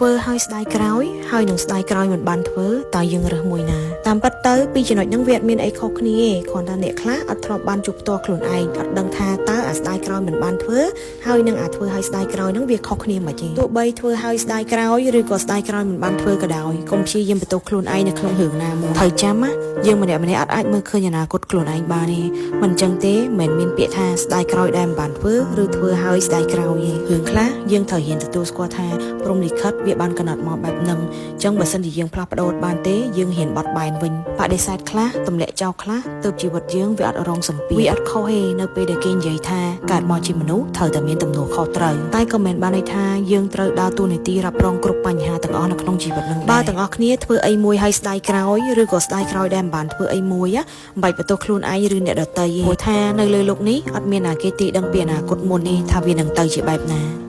ធ្វើឲ្យស្ដាយក្រោយហើយនឹងស្ដាយក្រោយមិនបានធ្វើតើយើងរើសមួយណាតាមពិតទៅពីរចំណុចហ្នឹងវាអត់មានអីខុសគ្នាទេគ្រាន់តែអ្នកខ្លះអត់ធ្លាប់បានជួបផ្ទាល់ខ្លួនឯងអត់ដឹងថាតើអាស្ដាយក្រោយមិនបានធ្វើហើយនឹងអាធ្វើឲ្យស្ដាយក្រោយហ្នឹងវាខុសគ្នាមិនទេទោះបីធ្វើឲ្យស្ដាយក្រោយឬក៏ស្ដាយក្រោយមិនបានធ្វើក៏ដោយកុំព្យាយាមបន្ទោសខ្លួនឯងនៅក្នុងរឿងណាមួយត្រូវចាំណាយើងម្នាក់ម្នាក់អត់អាចមើលឃើញអនាគតខ្លួនឯងបានទេមិនចឹងទេមិនមានពាក្យថាស្ដាយក្រោយដែលមិនបានធ្វើឬធ្វើឲ្យស្ដាយក្រោយទេរឿងខ្លះយើងត្រូវហ៊ានទទួលស្គាល់ថាព្រហ្មលិខិតវាបានកំណត់មកបែបហ្នឹងចឹងបើសិនជាយើងផ្លាស់ប្ដូរបានទេយើងហ៊ានបត់បែនវិញបដិសេធខ្លះទម្លាក់ចោលខ្លះទើបជីវិតយើងវាអត់រងសម្ពាធវាអត់ខុសទេនៅពេលដែលគេនិយាយថាកើតមកជាមនុស្សត្រូវតែមានទំនួលខុសត្រូវតែក៏មិនបានន័យថាយើងត្រូវដើរតួនាទីរ៉ាប់រងគ្រប់បញ្ហាទាំងអស់នៅក្នុងជីវិតនឹងដែរបើទាំងអស់គ្នាធ្វើអីមួយឲ្យស្ដាយក្រោយឬក៏ស្ដាយក្រោយដែលមិនបានធ្វើអីមួយណាមិនបាច់បន្ទោសខ្លួនឯងឬអ្នកដទៃទេព្រោះថានៅលើលោកនេះអត់មានណាគេទីដឹងពីអនាគតមុននេះថាវានឹងទៅជាបែបណា។